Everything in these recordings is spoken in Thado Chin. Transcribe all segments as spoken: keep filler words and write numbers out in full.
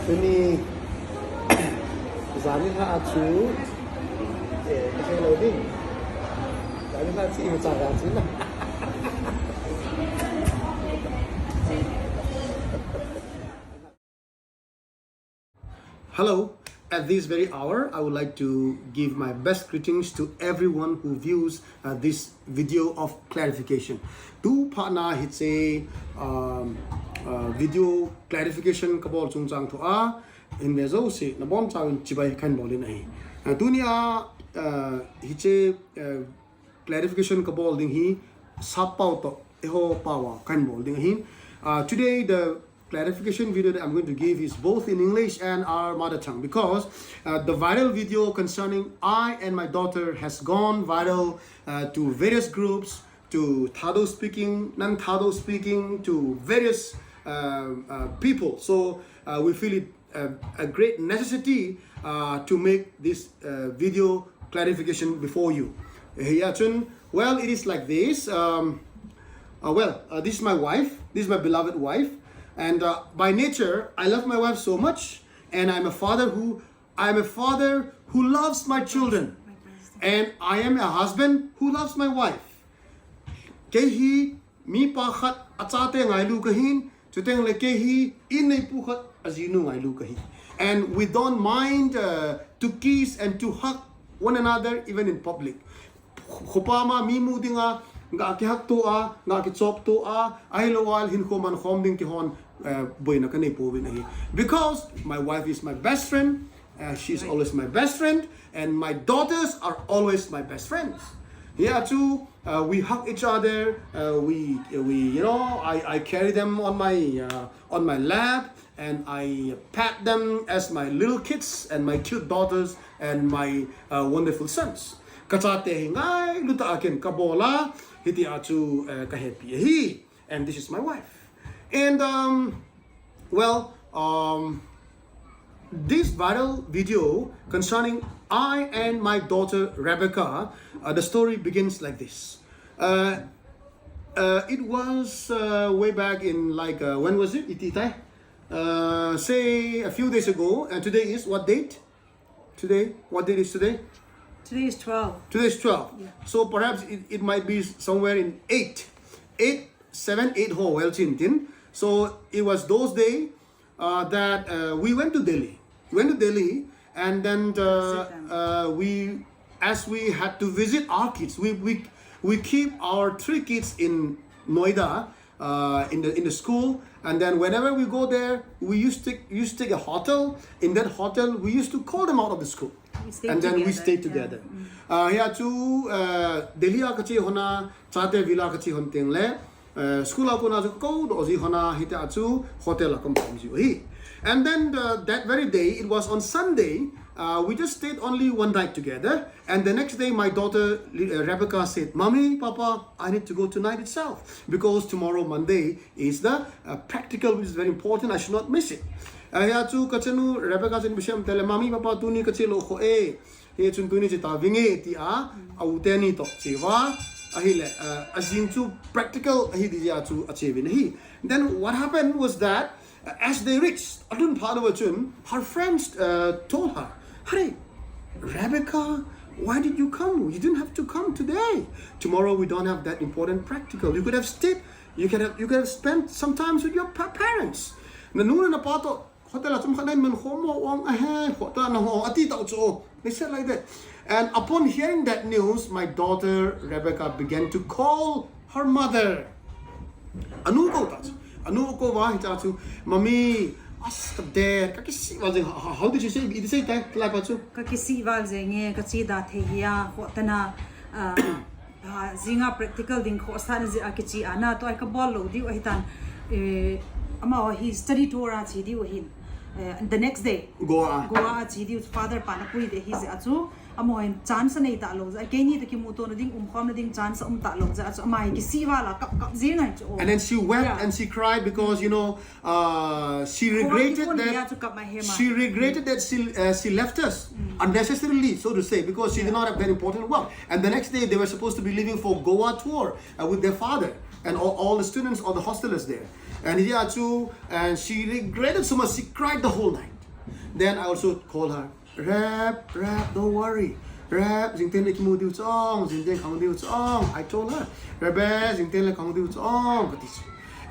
Tuni, zani ha chu, eh, ka hello ding. Zani ha chi, cha ya chi na. Hello. At this very hour, I would like to give my best greetings to everyone who views uh, this video of clarification. Tu pha na hiche, um, uh, video clarification kabol chungchang thu a, in ve jouse nabonchauvin chibai kahin bol in ahi. Uh, tunia, uh, hiche, uh, clarification kabol ding hi sap pao toh, eiho pao a kahin bol ding ahi. Uh, today the clarification video that I'm going to give is both in English and our mother tongue, because uh, the viral video concerning I and my daughter has gone viral uh, to various groups, to Thadou speaking, non-Thadou speaking, to various uh, uh, people. So uh, we feel it uh, a great necessity uh, to make this uh, video clarification before you. Hiya chun, well, it is like this. Um, uh, well, uh, this is my wife. This is my beloved wife. And uh, by nature, I love my wife so much. And I'm a father who, I'm a father who loves my children. And I am a husband who loves my wife. Kei hi mipa khat a chate ngailu kahin, chuteng le kei hi in neipu khat a jinu ngailu kahi. And we don't mind uh, to kiss and to hug one another even in public. Khopa ma mi mu dinga, ga kihak to a, ga kichop to a, ahilou a hinkho man khom ding kihon uh, boina kanei pouvin ahi. Because my wife is my best friend, uh, she is always my best friend, and my daughters are always my best friends. Hiya chu, uh, we hug each other, uh, we, we, you know, I, I carry them on my, uh, on my lap, and I pat them as my little kids and my cute daughters and my uh, wonderful sons. Ka chate hi ngailu tah a ken kabol a, hitia chu uh, ka happy ahi. And this is my wife. And um, well, um, this viral video concerning I and my daughter Rebecca, uh, the story begins like this. Uh, uh, it was uh, way back in, like, uh, when was it? Iti tai? Uh, say a few days ago. And today is what date? Today? What date is today? Today is twelve. Today is twelve. Yeah. So perhaps it, it might be somewhere in eight, eight, seven, eight ho, well, chin tin. So it was those days uh, that uh, we went to Delhi. We went to Delhi, and then uh, uh, we, as we had to visit our kids, we we we keep our three kids in Noida uh, in the in the school, and then whenever we go there, we used to used to take a hotel. In that hotel, we used to call them out of the school, and then we stayed together. Uh, hiya chu uh, Delhi a kache hon a, chate villa kache hon teng le, uh, school a kona chu kakou doh ji hon a, hitia chu hotel a kaum ji hi. And then the, that very day, it was on Sunday, uh, we just stayed only one night together. And the next day, my daughter uh, Rebecca said, "Mommy, Papa, I need to go tonight itself because tomorrow, Monday, is the uh, practical, which is very important. I should not miss it." Uh, hiya chu kachanu Rebecca chun bisham tele, "Mommy, Papa, tuni kache lou kho e. Hiya chun tuni che ta vinge," tia, a u teni toh che va. Ahile, uh, ajing chu practical ahi dia chu ache vin ahi. Then what happened was that uh, as they reached, alun pha lo chun, her friends uh, told her, "Hey, Rebecca, why did you come? You didn't have to come today. Tomorrow we don't have that important practical. You could have stayed. You could have you could have spent some time with your pa- parents." Na nu na pa to hotel a chum khat nai man khom mo ong a he hotel na ho ati tau cho. They said like that. And upon hearing that news, my daughter Rebecca began to call her mother. Anu ko ta chu. Anu ko va hi ta chu. "Mommy, as ka der, ka kisi val jeng." How did you say? Did you say that? Lai pa chu. "Ka kisi val jeng e, ka che da thei hia, hotel na, uh, uh, jinga practical ding kho sa na ji a kichi ana to ai ka bol lo diu ahi tan. Eh, ama hi study tour a chi diu ahin. Uh, the next day. Goa. Goa a chi diu father pa na pui de hi ji a chu. Amahin chance nei ta lo ja, keini ta kimu to na ding, um khom na ding chance um ta lo ja, chu amai kisi vala kap kap jing ngai chu. And then she wept, yeah, and she cried because, you know, uh, she regretted that she regretted that she uh, she left us unnecessarily, so to say, because she did not have that important work. And the next day they were supposed to be leaving for Goa tour uh, with their father and all, all the students or the hostelers there. And yeah, too, and she regretted so much. She cried the whole night. Then I also call her, "Reb, Reb, don't worry. Reb, jingteng le kimu diu chong, jingteng kahung diu chong." I told her, "Rebe, jingteng le kahung diu chong," kati.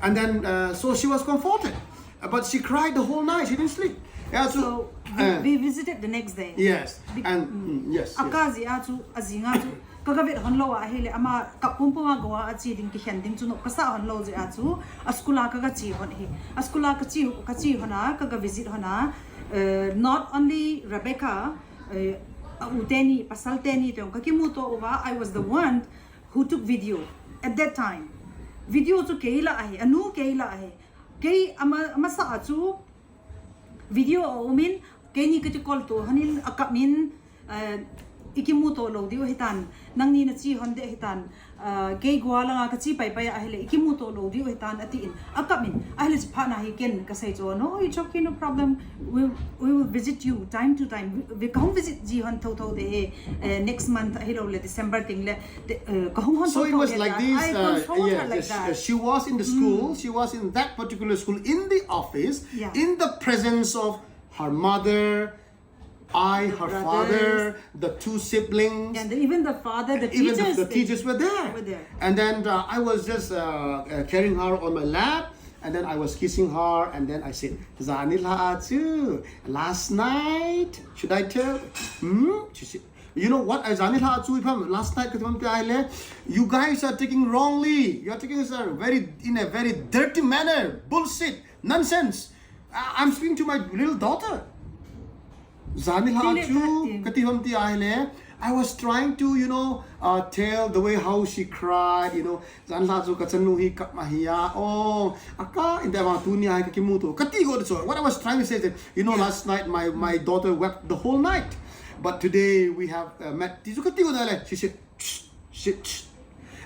And then, uh, so she was comforted. Uh, but she cried the whole night. She didn't sleep. Yeah, so, so we, uh, we visited the next day. Yes. Be- and mm, yes. Akaji yes. Achu ajing achu. Kaga vet hon lou ahile ama kap pum pum a go a achi ding kikhen ding chu no kasa hon lou jeh achu a school a kaga chi hon hi. A school a kachi kachi hon a kaga visit hon a, uh, not only Rebecca, uh, a u teni pasal teni tong kakimu to uva. I was the one who took video at that time. Video chu kei la ahi, anu kei la ahi. Kei ama ama sa achu video a umin keini kati call to hanin akap min, uh, ikimu to lou diu hitan, nangni nachi hon de hitan, uh, kei gua langa kachi pai pai ahile ikimu to lou diu hitan atin akap min ahile chipha na hi ken kasei chu, "No, it's okay, no problem. We we will visit you time to time. We, we kahung visit ji hon tho tho de he, uh, next month ahilou le December ting le." So it was like this. Uh, yeah, like she was in the school. Mm. She was in that particular school, in the office, yeah. In the presence of her mother, I, her father, the two siblings, and the, even the father, the even teachers, the, the teachers were there. Were there. And then uh, I was just uh, uh, carrying her on my lap, and then I was kissing her, and then I said, "Jani la achu, last night, should I tell?" Hmm? She said, "You know what? I Jani la achu ipam last night katam te aile. You guys are taking wrongly. You are taking this uh, very in a very dirty manner. Bullshit, nonsense. I, I'm speaking to my little daughter." Jani la achu kati ham ti aile. I was trying to, you know, uh, tell the way how she cried, you know. Jani la chu kachanu hi kap ma hi a. Oh, aka in the tuni ai kakimu to. Kati go so. What I was trying to say is that, you know, last night my my daughter wept the whole night. But today we have uh, met. Ti chu kati go le. She said, "Shh, shh, shh."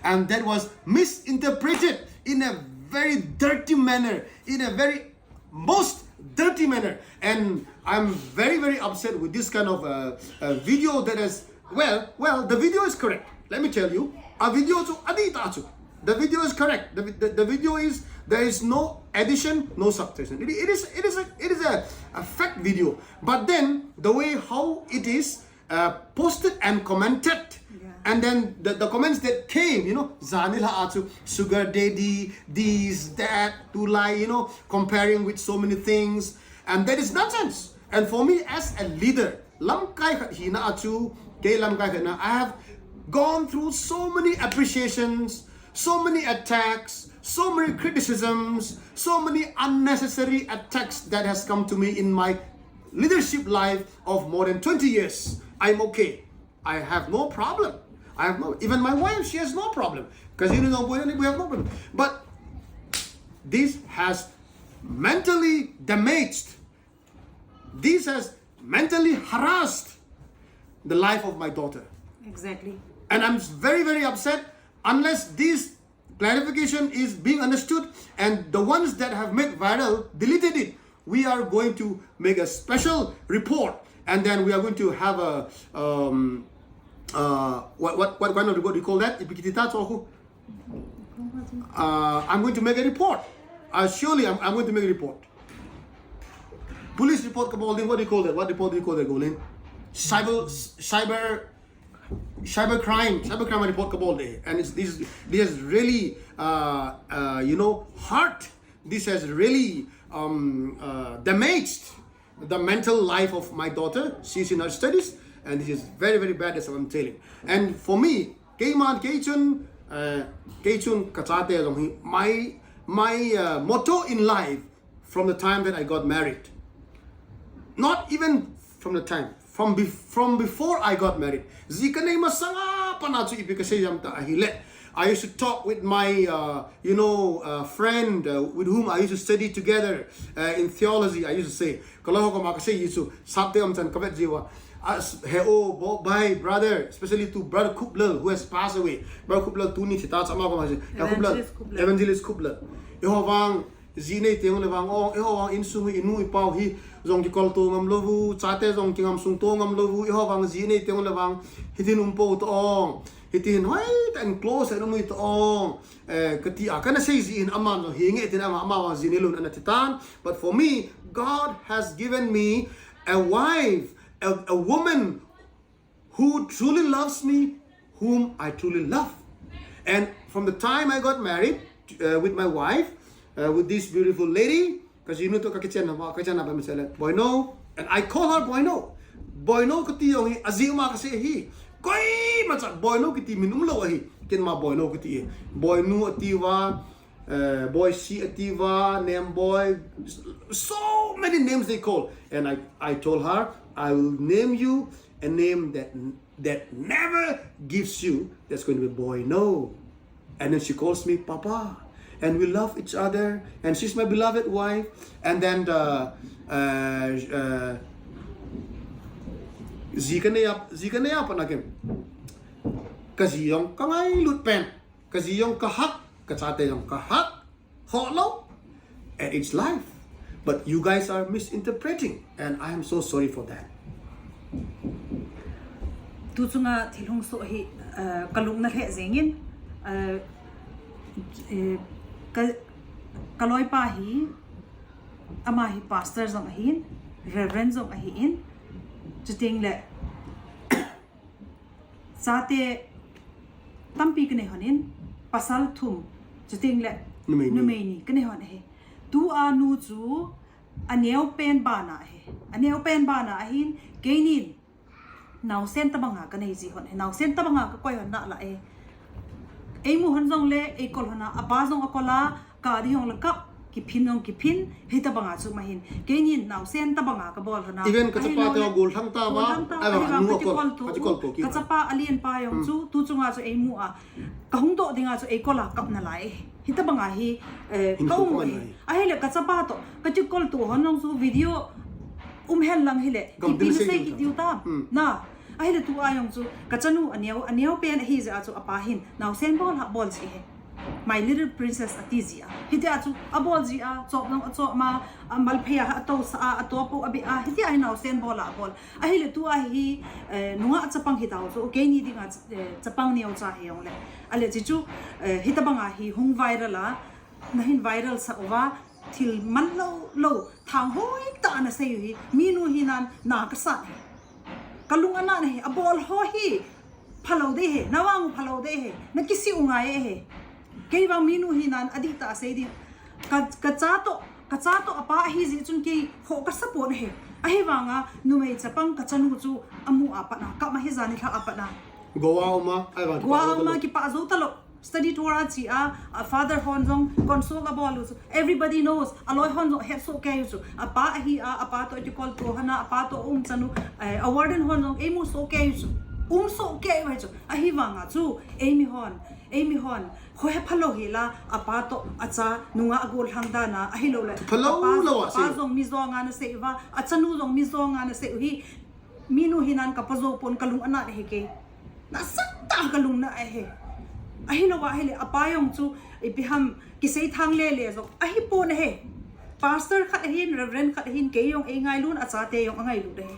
And that was misinterpreted in a very dirty manner, in a very most dirty manner. And I'm very, very upset with this kind of uh, uh, video that is, well, well, the video is correct. Let me tell you, a video chu adi ta chu. The video is correct. The, the, the video is, there is no addition, no subtraction. It, it is, it is, a, it is a, a fact video. But then the way how it is uh, posted and commented. Yeah. And then the, the comments that came, you know, Jani la achu, sugar daddy, this, that, tulai, you know, comparing with so many things. And that is nonsense. And for me as a leader, lamkai khat hina achu, kei lamkai khat na, I have gone through so many appreciations, so many attacks, so many criticisms, so many unnecessary attacks that has come to me in my leadership life of more than twenty years. I'm okay. I have no problem. I have no, even my wife, she has no problem. Because you know, we have no problem. But this has mentally damaged, this has mentally harassed the life of my daughter. Exactly. And I'm very, very upset unless this clarification is being understood, and the ones that have made viral, deleted it. We are going to make a special report, and then we are going to have a um, uh, what, what, what kind of report do you call that? Ipikitita tsoku. Uh, I'm going to make a report. Uh, surely I'm, I'm going to make a report. Police report, what do you call that? What report do you call that, Golin? Cyber, cyber cybercrime, cybercrime report kabol de. And it's, this, this has really, uh, uh, you know, hurt. This has really um, uh, damaged the mental life of my daughter. She's in her studies, and this is very, very bad, that's what I'm telling. And for me, keiman, keichun, uh, keichun kachate jong hi, my, my uh, motto in life from the time that I got married. Not even from the time, from, be- from before I got married. Ji kanei masanga pana chu ipi kasei jam ta ahile. I used to talk with my, uh, you know, uh, friend uh, with whom I used to study together uh, in theology. I used to say, kalau ko ma kasei Yesu, sapte am chan kavet jiwa. As he o bo by brother, especially to brother Kublal who has passed away. Brother Kublal tuni thita chama ko ma kasei. Kublal, Evangelist Kublal. Evangelist Kublal. Eiho vang ji nei teng le vang ong, eiho vang insung inu ipau hi jong kikol to ngam lou vu, chate jong kingam sung to ngam lou vu, eiho vang ji nei teng le vang hitin um po to ong. Hiti hin hoitah in close a um u hi toh, eh, kati a kana sei jeh hin aman jong hinge tin ama, ama vang jin ilun ana ti tan. But for me, God has given me a wife, a, a woman who truly loves me, whom I truly love. And from the time I got married, uh, with my wife, uh, with this beautiful lady, kajinu toh kakichenna, kakichenna pa masele, Boino, and I call her Boino. Boino kati jong hi, ajeh ma kasei hi. Koima cha Boino kiti min umlou ahi. Ken ma Boino kati hi. Boinu atiuva, uh, Boisi atiuva, Name Boy, so many names they call. And I, I told her, I will name you a name that, that never gives you, that's going to be Boino. And then she calls me Papa. And we love each other. And she's my beloved wife. And then the, uh, uh, ji kanei a, ji kanei a pat na ken, kaji jong kangailut pen. Kaji jong kahak, kachate jong kahak. Hohlou. And it's life. But you guys are misinterpreting, and I am so sorry for that. Tu chunga thil hung soh hi, uh, kalung na lheh jengin, uh, eh, ka, kaloipa hi, ama hi pastor jong ahin, reverend jong ahin, chuteng le chate tampi kanei hon in, pasal thum, chuteng le numei ni, numei ni kanei hon ahi. Tua nu chu aneo pen bana ahi. Aneo pen bana ahin, keinin naosen tabanga kanei ji hon ahi. Naosen tabanga kakoi hon nalai ahi. Eimu hon jong le, eikol hon a, apa jong akol a, ka di hong le kap, kiphin jong kiphin, hitabanga chu mahin. Keinin naosen tabanga kabol hon a. Even kachapa te gollhang tauva, ahivang kachikol tu, kachapa alen pa jong chu, tu chunga chu eimu a, kahung doh dinga chu eikol a kap nalai. Hitabanga hi, eh, kaum ahi. Ahile kachapa toh, kachikol tu hon jong chu video um hen lang hile, ipi nasei kit diu tam. Na, ahile tua jong chu, kachanu aneo, aneo pen ahi jeh a chu apa hin, naosen bol ha bol ji ahi. My Little Princess ati ji a. Hitia chu abol ji a, chop jong achop ma, amalphei a, atousah a, atoh pou abeh a, hitia hi naosen bol a bol. Ahile tua hi, eh, nungah chapang hitau chu, keini dinga, eh, chapang neocha hijongle. Ale chi chu, eh, hitabanga hi hung viral a, nahin viral sah uva, thil man lou lou, thang hoitah a nasei u hi, minu hinan na kasat hi. Kalung ana na hi, abol ho hi, phalou dei hi, navang u phalou dei hi, nakisih u ngai hi. Keivang minu hinan adihtah a sei ding. Ka, kacha toh, kacha toh apa ahi jeh chun kei ho kasa pon hi. Ahivanga numei chapang kachanu chu amu a pat na, kap ma hi jan nilhah a pat na. Goa uma, ahivang Goa uma kipah jou talou. Study tour a chi a, a father hon jong console abol u chu. Everybody knows, aloi hon jong het soh kei u chu. Apa ahi a, apa toh kikol to hon a, apa toh um chanu, eh, a warden hon jong eimu soh kei u chu. Um soh kei u hi chu. Ahivanga chu, eimi hon, eimi hon, ho he phalou hi la, apa toh, acha, nungah gollhang dan a, ahilou le. Phalou apa lou jong, a apa sei. Jong mi jonga nasei uva, achanu jong mi jonga nasei u hi. Minu hinan kapa jou pon kalung ana hi kei. Nasatah a kalung na ahi. Ahilou ahile, apa jong chu, ipi ham, kisei thang lele jong ahi pon ahi. Pastor khat ahin, reverend khat ahin, kei jong eingailun, achate jong angailut ahi.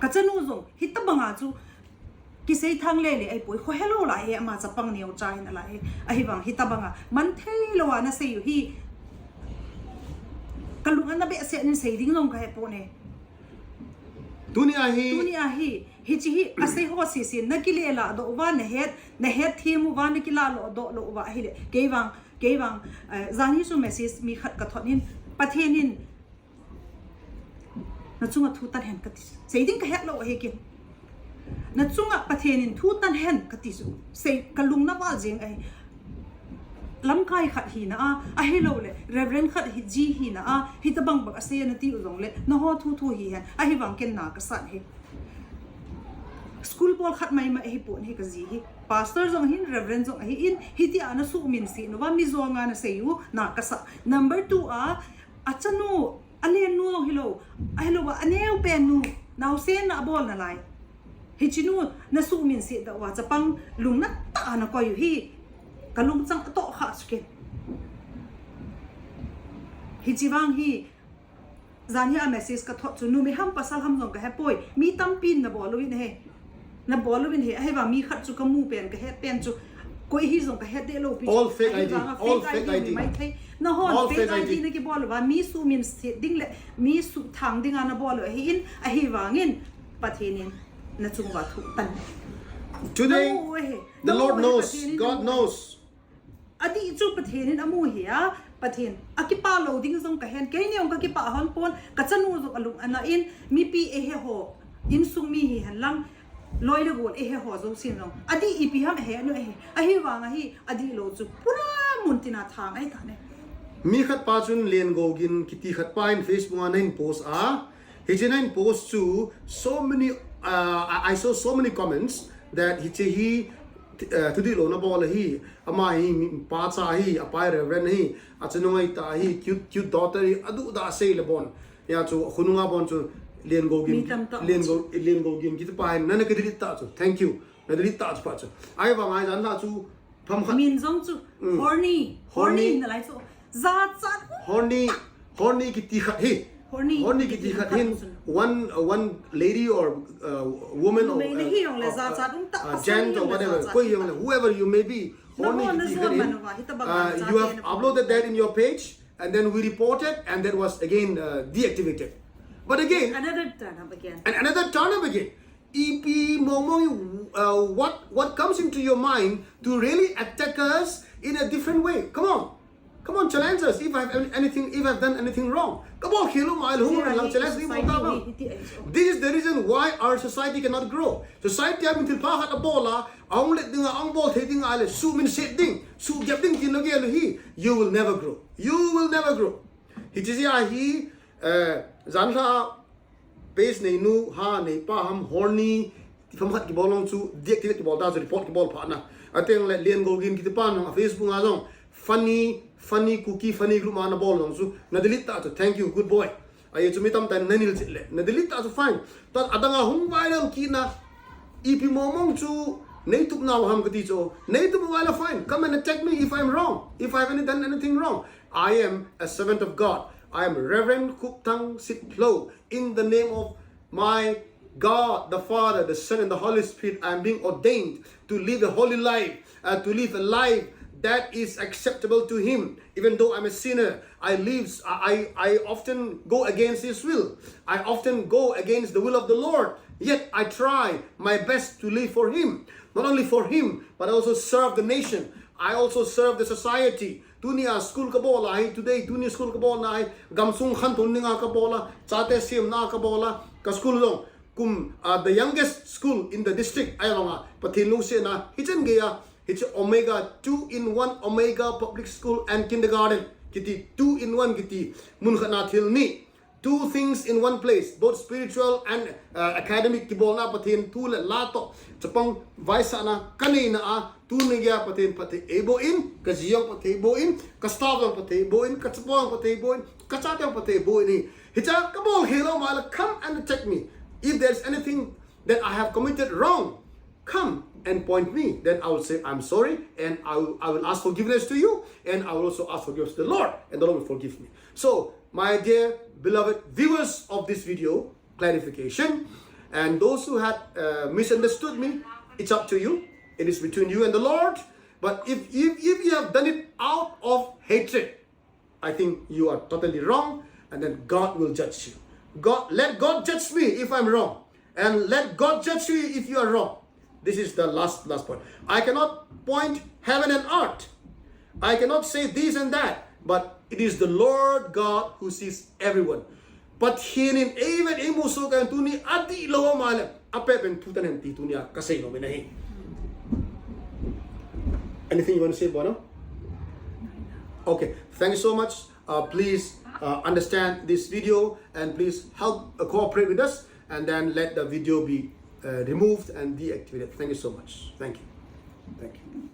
Kachanu jong, hitabanga chu, kisei thang lele ahi poi, ho helou lai hi, ama chapang neocha hin alai hi. Ahivang hitabanga, man theilou a nasei u hi. Kalung ana behseh nin sei ding jong kahe pon ahi. Tuni ahi. Tuni ahi. Hichi hi, asei ho sisi, nakile lah doh uva, nahet, nahet them uva, nakila lah doh lou uva, ahile. Keivang, keivang, eh, jan hi chu message mi khat kathot hin, Pathen in, nachunga thu tan hen kati. Sei ding kahet lou ahi ken. Nachunga Pathen in thu tan hen kati chu. Sei kalung na val jeng ahi. Lamkai khat hina a, ahilou le, Reverend khat hi ji hina a, hitabang bang asei nati u jong le, naho thu thu hi hen, ahivang ken na kasat hi. School bol khat mai mai hi pon hi kaji hi. Pastor jong hin, Reverend jong ahi in, hitia nasuh minse uva, mi jonga nasei u, na kasat. Number two a, achanu, alen nu jong hilou, ahilou a, aneo pen nu, naosen na abol nalai. Hichi nu, nasuh minse da uva, chapang lungna tah a nakoi u hi, kalungchang atoh kha chu ken. Hichi vang hi, jan hi a message kathot chu, numei ham pasal ham jong kahe poi, mi tampin nabol uvin ahi. Na bol uvin he, ahivang mi khat chu ka mu pen, ka het pen chu, koi hi jong ka het de lou pi chu. All fake I D. Ahivang a all fake fake I D. I D mai thei. Na hon all fake fake I D. I D na kibol uva, mi suhmin set ding le, mi suhthang dinga na bol u ahin, ahivangin Pathen in na chung uva thuh tan. Today, na mu u ahi. The na Lord mu u ahi, knows, Pathen in God na mu u ahi. Knows. Adih chu Pathen in amu hi a, Pathen, akipah lou ding jong ka hen, keini jong ka kipah hon pon, ka chanu jong alung ana in, mipi eihe ho, insung mi hihen lang, loi le gol eihe ho jousen jong. Adih ipi ham ahe nu ahi, ahivang ahi, adih lou chu, pura muntina thang ahi tane. Mi khat pa chun Len Gogin kiti khat pa in Facebook a nahin post a, hiche nahin post chu, so many, uh, I, I saw so many comments that hiche hi, uh, thudih louna bol ahi, ama hi mi pa cha ahi, apa hi Reverend ahi, achanu ngai ta ahi, cute, cute daughter ahi, aduh da asei le bon. Hia chu, khonunga bon chu, Len Gogin, mi tamtah Len chu. Go, Len Gogin kiti pa hin, nana ka delete ta chu. Thank you. Na delete ta chu pa chu. Ahivang a jan la chu, pham khat. Min jong chu, mm. Horny. Horny. Horny na lai chu. Jachat. Horny. Horny kiti khat hi. Horny. Horny kiti khat hin. One, uh, one lady or, uh, woman or, uh, uh, gent or whatever. Koi jong le, whoever you may be. Horny kiti khat hin. Uh, you have uploaded that in your page, and then we reported, and that was again, uh, deactivated. But again, another turn up again. And another turn up again. Ipi mong mong, uh, what, what comes into your mind to really attack us in a different way? Come on. Come on, challenge us if I've done anything, if I've done anything wrong. Ka bol khel u ma le hung lang challenge ni bol ta ba. This is the reason why our society cannot grow. Society a min thil pha khat a bol a, ahung let ding a, ahung bol thei ding a le, suhmin set ding, suhgep ding tin lo gel u hi, you will never grow. You will never grow. Hiche jeh a hi, eh, jan la page neinu, ha, neipa ham, horny, ti pham khat kibol jong chu, deactivate kibol ta chu, report kibol pha na. Ateng le, Len Gogin kiti pa jong, a Facebook a jong, funny, funny, Kuki, funny group ma na bol jong chu, na delete ta chu, thank you, good boy. Ahi chu mi tamtah in na nil chih le, na delete ta chu, fine. Tua adang a hung viral kit na, ipi mong mong chu, nei tup nau ham kati chu, nei tup nau le fine, come and attack me if I'm wrong, if I've any, done anything wrong. I am a servant of God. I am Reverend Khupthang Sitlhou. In the name of my God, the Father, the Son, and the Holy Spirit, I am being ordained to live a holy life, uh, to live a life that is acceptable to Him. Even though I'm a sinner, I live, I, I, I often go against His will. I often go against the will of the Lord. Yet I try my best to live for Him. Not only for Him, but I also serve the nation. I also serve the society. Tunia school ka bol a hi, today, tuni school ka bol na hi, gamsung khantou dinga ka bol a, chate semna ka bol a, ka school jong, kum, uh, the youngest school in the district, ahi vanga, Pathen lungsetna, hichan geiya, hiche Omega, two in one Omega Public School and Kindergarten, kiti two in one kiti, mun khat na thil ni, two things in one place, both spiritual and, uh, academic kibolna Pathen thu le la toh, chapang vaisahna ka neina a, tuni geiya Pathen phatthei eiboh in, ka ji jong phatthei boh in, ka staff jong phatthei boh in, ka chapo jong phatthei boh in, ka chate jong phatthei boh in hi. Hicha ka bol khel lou ma le, come and check me. If there is anything that I have committed wrong, come and point me, then I will say, "I'm sorry," and I will, I will ask forgiveness to you, and I will also ask forgiveness to the Lord, and the Lord will forgive me. So, my dear beloved viewers of this video, clarification, and those who had, uh, misunderstood me, it's up to you. It is between you and the Lord. But if, if, if you have done it out of hatred, I think you are totally wrong, and then God will judge you. God, let God judge me if I'm wrong, and let God judge you if you are wrong. This is the last, last point. I cannot point heaven and earth. I cannot say this and that, but it is the Lord God who sees everyone. Pathen in eivet eimusoh kei in, tuni adih lou ma le, apeh pen thu tan hen ti tunia ka seinom in ahi. Anything you want to say, Bono? Okay, thank you so much. Uh, please, uh, understand this video and please help, uh, cooperate with us, and then let the video be, uh, removed and deactivated. Thank you so much. Thank you. Thank you.